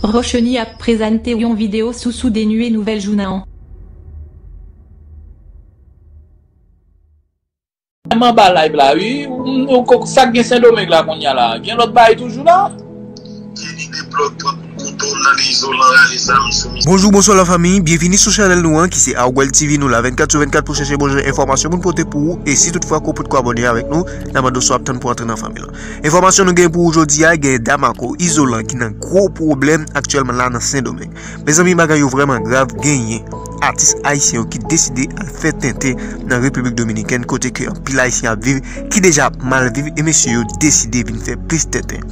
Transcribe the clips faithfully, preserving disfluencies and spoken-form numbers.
Rochenie ap prezante yon videyo sou sou de nwe nouvèl jounen an. M anba live la wi. M, m, ko-, sa k gen Sendomeng la kounye a la? Gen lòt bagay toujou la? Kenny Deplòt pran kouto nan izolan rale zam sou misye. Bonjou, bonswa la fanmi, byenvini sou chanèl nou an ki se Argwell T V. Nou la vennkat sou vennkat pou chèche bon jan enfòmasyon pou n pote pou ou. E si toutfwa ke w potko abòne avèk nou, n a mande w sa w ap tann pou antre nan fanmi lan. Enfòmasyon nou gen pou ou jodi a, gen Damarco Izolan ki nan gwo pwoblèm aktyèlman la nan Sendomeng. Mezanmi, bagay yo vrèman grav, genyen atis ayisyen yo ki deside al fè tenten nan Repiblik Dominikèn, kote ke anpil ayisyen ap viv, ki deja ap mal viv, e mesye yo deside vin fè plis tenten.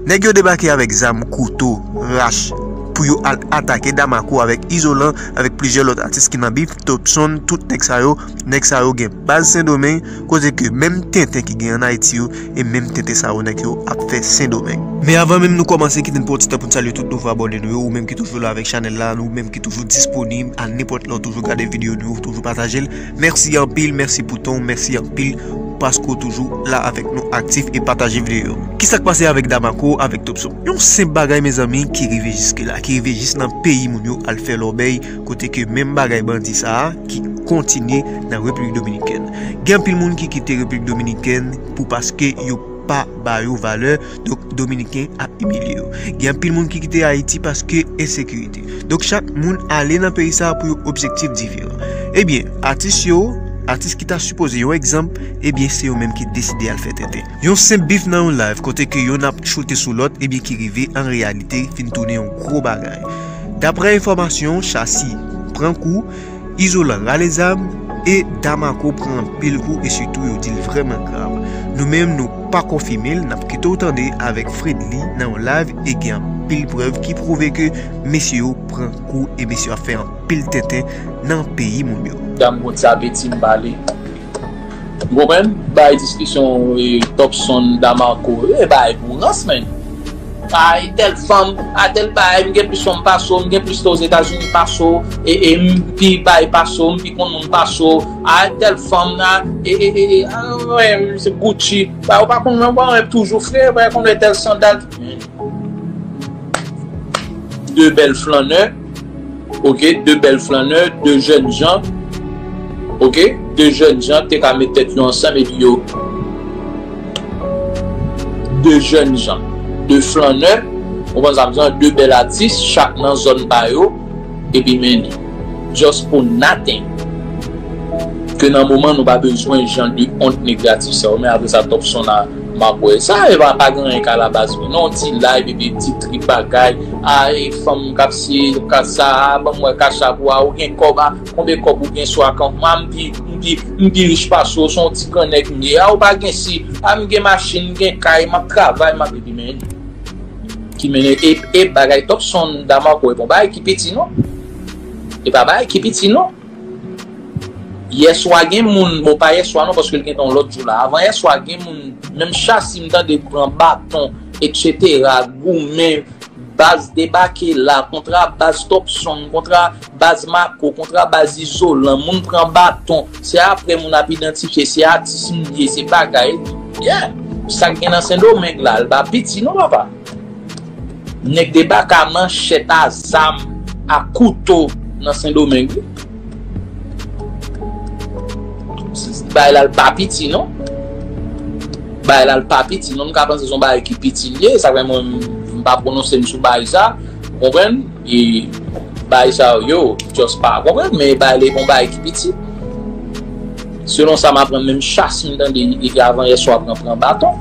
Nèg yo debake avèk zam, kouto, rach, pou yo al atake Damarco avèk Izolan, avèk plizyè lòt atis ki nan bif, Topson, tout nèg sa yo, nèg sa yo gen baz Sendomeng, kote ke menm tenten ki gen ann Ayiti yo, e menm tenten sa yo nèg yo ap fè Sendomeng. Men avan menm nou kòmanse, kite n pran yon ti tan pou n salye tout nouvo abòne nou yo, ou menm ki toujou la avèk chanèl la, ou menm ki toujou disponib a nenpòt lè w toujou gade videyo nou yo, ou toujou pataje l. Mèsi anpil, mèsi pou tan w, mèsi anpil paske w toujou la avèk nou aktif e pataje videyo yo. Kisa k pase avèk Damarco, avèk Topson? Yon senp bagay, mezanmi, ki rive jiske la, ki rive jis nan peyi moun yo al fè lòbèy, kote ke menm bagay bandi sa a ki kontinye nan Repiblik Dominikèn. Gen anpil moun ki kite Repiblik Dominikèn pou paske yo pa ba yo valè, donk Dominiken ap imilye yo. Gen anpil moun ki kite Ayiti paske ensekirite. Donk chak moun ale nan peyi sa a pou yon objektif diferan. Ebyen, atis yo, atis ki ta sipoze yon egzanp, ebyen se yo menm ki deside al fè tenten. Yon senp bif nan yon live kote ke yonn ap choute sou lòt, ebyen ki rive an reyalite fin tounen yon gwo bagay. Daprè enfòmasyon, Chasi pran kou, Izolan rale zam, e Damarco pran anpil kou e sitou yo di l vrèman grav. Nou menm nou pa konfime l, n ap kite w tande avèk Fredly nan yon live e gen anpil prèv ki pwouve ke mesye yo pran kou e mesye yo ap fè anpil tenten nan peyi moun yo. Dam gon ti apeti m pale. Ou konprann? Bay diskisyon e, Topson, Damarco, e bay pou rans, men. Ay, tèl fanm, a tèl bay, m gen plis fanm pase w, m gen plis to Ozetazini pase w, e, e m pi bay pase w, m pi konn moun pase w, a tèl fanm la, e, e, e, e, a, wè, se Gucci. Bay, ou pa konn, ou pa konn toujou fre, bay, konn tèl sandal. De bèl flannè, oke, de bèl flannè, de jèn jan, oke, de jèn jan te ka met tèt yo ansanm epi yo, de jèn jan, de flannè, ou konprann sa m di w, de bèl atis, chak nan zòn pa yo, epi men just for nothing. Ke nan moman nou pa bezwen jan de ont negatif sa yo, men apre sa Topson a, m ap wè sa, e pa, pa gen anyen ka la baz mwen non, ti live epi ti trip bagay, a, e fanm k ap si, k ap sa, a, ban m wè kachap ou a, ou gen kòb a, konbyen kòb ou gen sou akant mwen, a, m pi, m pi, m pi rich pase w, se yon ti gran nèg m ye, a, ou pa gen si, a, m gen machin, m gen kay, m ap travay, m ap, epi men, ki mennen, e, e bagay Topson, Damarco, e pa yon bagay ki piti non, e pa bagay ki piti non. Yèswa gen moun, bon, pa yèswa non, paske l gentan yon lòt jou la. Avan yèswa gen moun, menm Chasi m tande pran baton, etsetera, goumen, baz debake la, kontra baz Topson, kontra baz Marco, kontra baz Izolan, moun pran baton, se apre moun ap idantifye, se atis m ye, se bagay, yeah, sa k gen nan Sendomeng la, l pa piti non, papa. Nèg debake a manchèt, a zam, a kouto nan Sendomeng wi. Bagay la l pa piti non. Bagay la l pa piti non. M ka panse se yon bagay ki piti l ye. Sa fè mwen m pa pwononse m sou bagay sa. Ou konprann? E bagay sa yo, yo just pa konprann, men bagay la e pa yon bagay ki piti. Selon sa m aprann, menm Chasi m tande li avan yèswa pran, pran baton.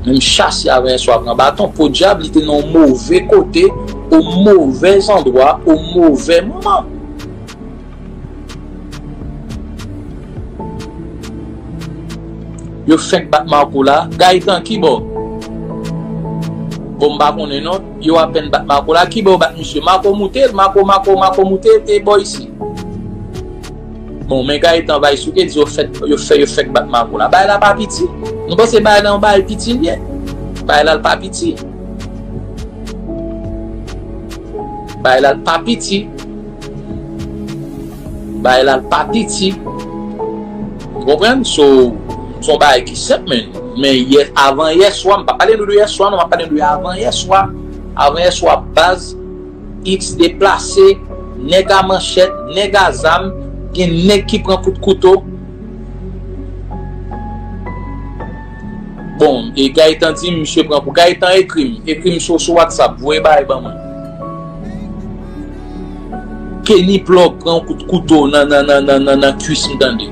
Menm Chasi avan yèswa pran baton. Podyab, li te nan yon move kote, o move zandwa, o move moman. Yo fenk bat Marco la. Gaëtan, kibò? Bon, m pa konnen non. Yo apèn bat Marco la. Kibò yo bat misye? Marco moute, Marco, Marco, Marco moute, e bò isi. Bon, men Gaëtan bay souke di yo fèk, yo fè, yo fèk bat Marco la. Bagay la pa piti. Nou panse bagay la yon bagay piti l ye? Bagay la l pa piti. Bagay la l pa piti. Bagay la l pa piti. Ou konprann? So, se yon bagay ki senp, men. Men yè, avan yèswa, m pa pale nou de yèswa, non, m ap pale nou de avan yèswa. Avan yè swa baz, X deplase, nèg a manchèt, nèg a zam, gen nèg ki pran kout kouto. Bon, e Gaëtan di m, misye pran pou Gaëtan ekri m, ekri m sou, sou WhatsApp, voye bagay ban mwen. Kenny Plug pran yon kout kouto nan, nan, nan, nan, nan, nan kwis m tande.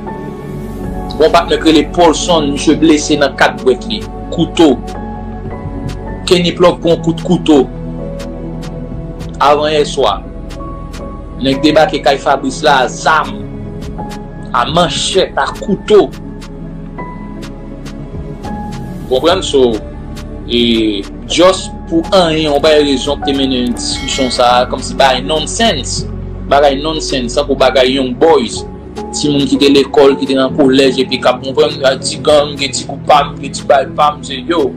Gon patnè k rele Paulson, misye blese nan kat bwèt li. Kouto. Kenny Plug pran yon kout kouto. Avan yè swa. Nèg debake kay Fabrice la a zam, a manchèt, a kouto. Konprann? So, e, just pou anyen, yon bagay rezon k te mennen diskisyon sa a, kòmsi bagay nonsense. Bagay nonsense, tankou bagay young boys. Timoun ki te lekòl, ki te nan kolèj, epi k ap, konprann, a ti gang, gen ti gwoup pa m, gen ti bagay pa m, se yo.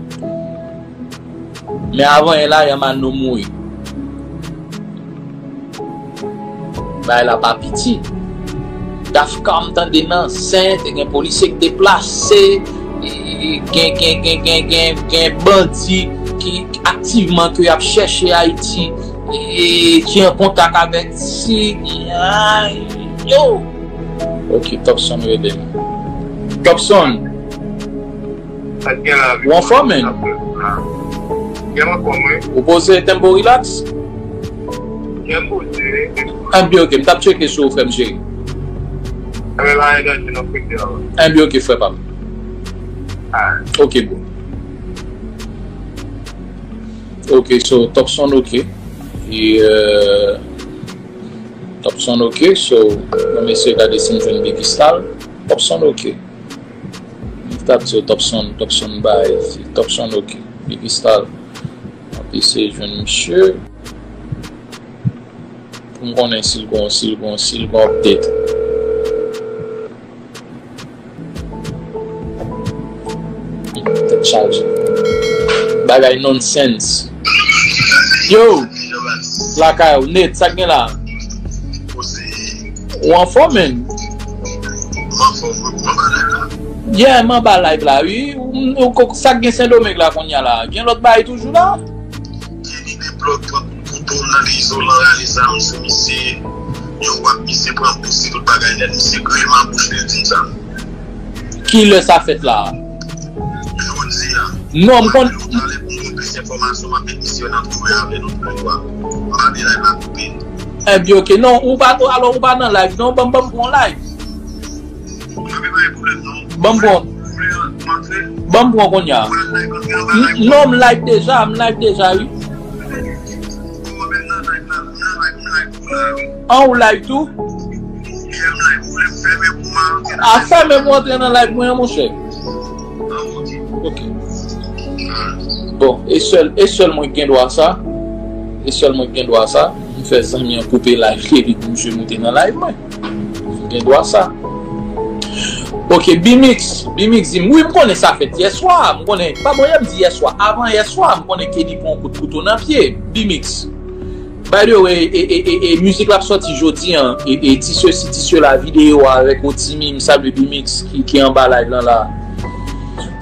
Men avan yè la, Yamano mouri. Bagay la pa piti. Dafka m tande nan zen, te gen polisye k deplase, e, gen, gen, gen, gen, gen, gen bandi ki aktivman ke y ap chèche Ayiti, e, ki an kontak avèk si, ay, yo. Ok, Topson rele m. Topson. Sa k gen la, Victor? Ou anfòm, menn? Gen anfòm, wi. Ou poze, tempo relax? Gen poze, wi. Anbyen, ok, m t ap tcheke sou ou, frè m cheri. Anbyen, la, e danje nan frekte a, wi. Anbyen, ok, frè pa m. Ah. Ok, bro. Ok, so, Topson, ok. E, euh, Topson, ok, so, mwen eseye gade si m jwenn Biggie Stal. Topson, ok. M t ap di w Topson, Topson bay, Topson ok. Biggie Stal. M ap eseye jwenn misye. Pou m konnen si l gon, si l gon, si l gon update. Tèt chaje. Bagay nonsense. Yo! Lakay ou net, sa k gen la? Ou anfòm, menn? Yeah, m anba live la, wi. Ou, ou, ou, sa k gen Sendomeng la kounye a la? Gen lòt bagay toujou la? Kenny Deplug pran kout kouto nan izolan, rale zam sou misye. Yo wè misye pran bousi tout bagay nèt, misye griye nan bouch li di sa. Kilè sa fèt la? Jodi a. Non, m konn. Ou talè pou mwen plis enfòmasyon, m ap met misye nan twouve avè nou toulètwa. M pa vle live la koupe. Ebyen, ok. Non, ou pa, alò, ou pa nan live, non? Ban m, ban m pran live. Ban m pran. Ban m pran kounye a. N-, non, m live deja, m live deja, wi. An, ou live tou? A, fèmen pou antre nan live mwen an, monchè. Ok. Bon, e sèl, e sèl mwen ki gen dwa sa. E sèl mwen ki gen dwa sa. M fè zanmi an koupe live li epi pou misye moute nan live mwen. M gen dwa sa. Ok, Bimix, Bimix di m, wi, m konnen sa fèt yèswa, m konnen, pa bon, yè m di yèswa, avan yèswa, m konnen Kenny pran yon kout kouto nan pye, Bimix. By the way, e, e, e, e, mizik la ap sòti jodi an, e, e, ti sesi, ti sela, videyo a avèk Otimi, m salye Bimix ki, ki anba live lan la.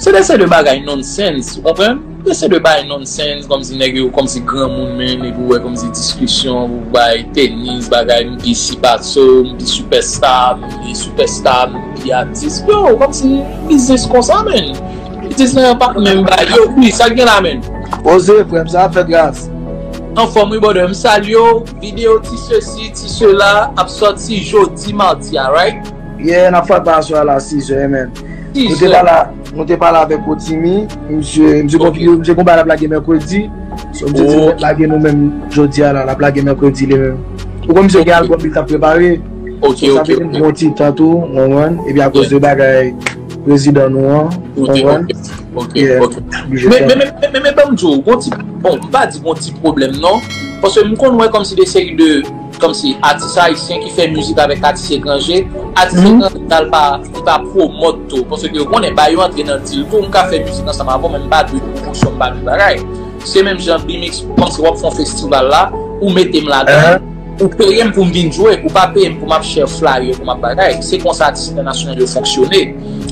Se de, se de bagay nonsense, ou konprann? Ese de bay nonsense, kòmsi nèg yo, kòmsi granmoun menm, epi w wè kòmsi diskisyon, ou bay tenis, bagay, m pi si Patso, m pi sipèsta, m pi sipèsta, m pi atis. Yo, kòmsi biznis konsa, menn. Biznis lan pa menm bay. Yo, wi, sa k gen la, menn? Poze, frè m, sa ap fèt gras. Anfòm, wi, brother, m salye w. Videyo ti sesi, ti sela ap sòti jodi madi a, right? Yeah, n ap fè pa aswè a la, sizè, menn. Nou te pa la, nou te pale avèk Otimi, misye, misye gon, misye gon bagay l ap lage mèkredi. So, misye di l ap lage nou menm jodi a la, l ap lage mèkredi li menm. Ou konn misye gen albòm li t ap prepare. So, sa vle di l pran yon ti tan tou, ou konprann? Epi akoz de bagay prezidan nou an, ou konprann? Ok, ok. Men, men, men, men, men, ban m di w, gon ti, bon, m pa di gon ti pwoblèm, non. Paske m konn wè kòmsi de seri de kòmsi atis ayisyen ki fè mizik avèk atis etranje, atis etranje sa l pa, li pa pwomòt tou, paske yo konnen ba yo antre nan dil tou, m ka fè mizik ansanm avè w, men m pa dwe pwomosyon, m pa dwe bagay. Se menm jan Bimix, kòmsi w ap fè yon festival la, ou mete m ladan, ou peye m pou m vin jwe, ou pa peye m pou m ap share flyer, pou m ap bagay. Se konsa atis entènasyonal yo fonksyone.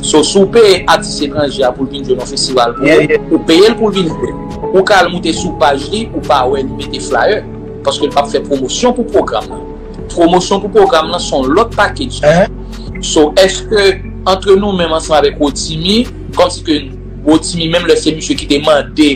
So, si w peye atis etranje a pou l vin jwe nan festival pou ou, ou peye l pou l vin jwe. Ou ka al moute sou paj li, ou pa wè li mete flyer. Paske l p ap fè pwomosyon pou pwogram nan. Pwomosyon pou pwogram nan se yon lòt package. So, èske antre nou menm ansanm avèk Rotimi, kòmsi ke Rotimi, menm lè se misye ki te mande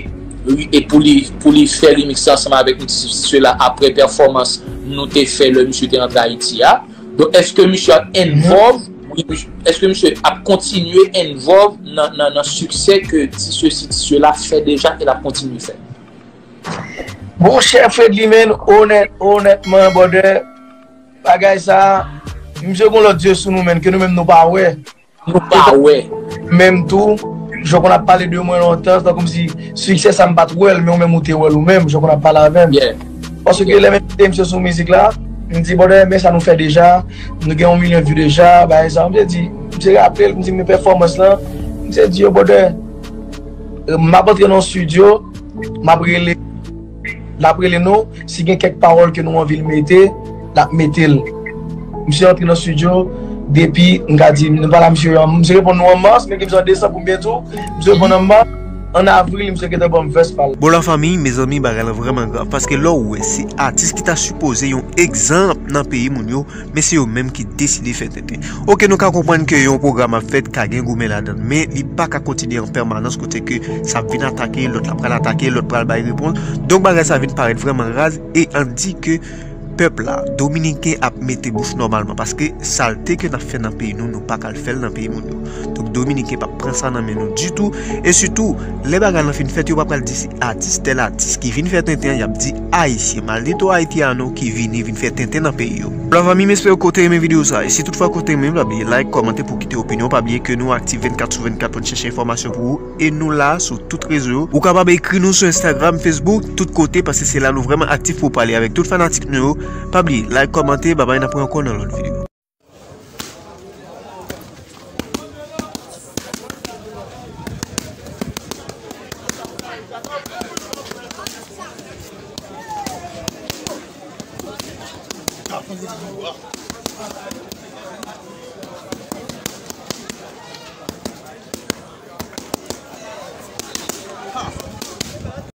e pou li, pou li fè remix la ansanm avèk nou, sesi sela, apre pèfòmans nou te fè lè misye te rantre Ayiti a. Donk, èske misye ap involve, wi, èske misye ap kontinye involve nan, nan, nan siksè ke ti sesi, ti sela fè deja e l ap kontinye fè? Monchè Fredly, menn, onèt, onètman, brother, bagay sa, misye gon lòt zye sou nou, menn, ke nou menm nou pa wè. Nou pa wè. Menm tou, jan w konn ap pale de mwen lontan, se tankou si siksè sa m pa t wè l, men ou menm ou te wè l ou menm, jan w konn ap pale avè m. Paske lè m envite misye sou mizik la, m di, brother, men sa nou fè deja, nou gen yon milyon view deja, bagay sa. Misye di, misye raple l, m di, men pèfòmans lan, misye di, yo, brother, m ap antre nan yon studio, m ap rele, l ap rele nou, si gen kèk pawòl ke nou anvi l mete, l ap mete l. Misye antre nan studio, depi, m ka di, nou pale a misye, misye reponn nou an mas, men gen bezwen desanm pou m byen di w, misye reponn an mas, an avril, misye gentan ban m vès pa l. Bon, lafanmi, mezanmi, bagay lan vrèman grav, paske lè w wè se atis ki ta sipoze yon egzanp nan peyi moun yo, men se yo menm ki deside fè tenten. Oke, nou ka konprann ke yon pwogram ap fèt, ka gen goumen ladan l, men li pa ka kontinye an pèmanans kote ke sa ap vin atake, lòt la pral atake, lòt pral bay repons. Donk bagay sa vin parèt vrèman raz e ann di ke pèp la, dominiken ap mete bouch nòmalman paske salte ke n ap fè nan peyi nou, nou pa ka al fè l nan peyi moun yo. Donk dominiken p ap pran sa nan men nou ditou. E sitou, lè bagay lan fin fèt, yo pa pral di se atis, tèl atis ki vin fè tenten an, y ap di ayisyen, maldito haitiano, ki vini vin fè tenten nan peyi yo. Lafanmi, m espere ke w te renmen videyo sa. E si toutfwa ke w te renmen, pa bliye like, kòmante pou w kite opinyon w. Pa bliye ke nou aktif vennkat sou vennkat pou n chèche enfòmasyon pou ou. E nou la sou tout rezo yo. Ou kapab ekri nou sou Instagram, Facebook, tout kote, paske se la nou vrèman aktif pou pale avèk tout fanatik nou yo. Pa bliye like, kòmante, babay, n ap wè ankò nan lòt videyo.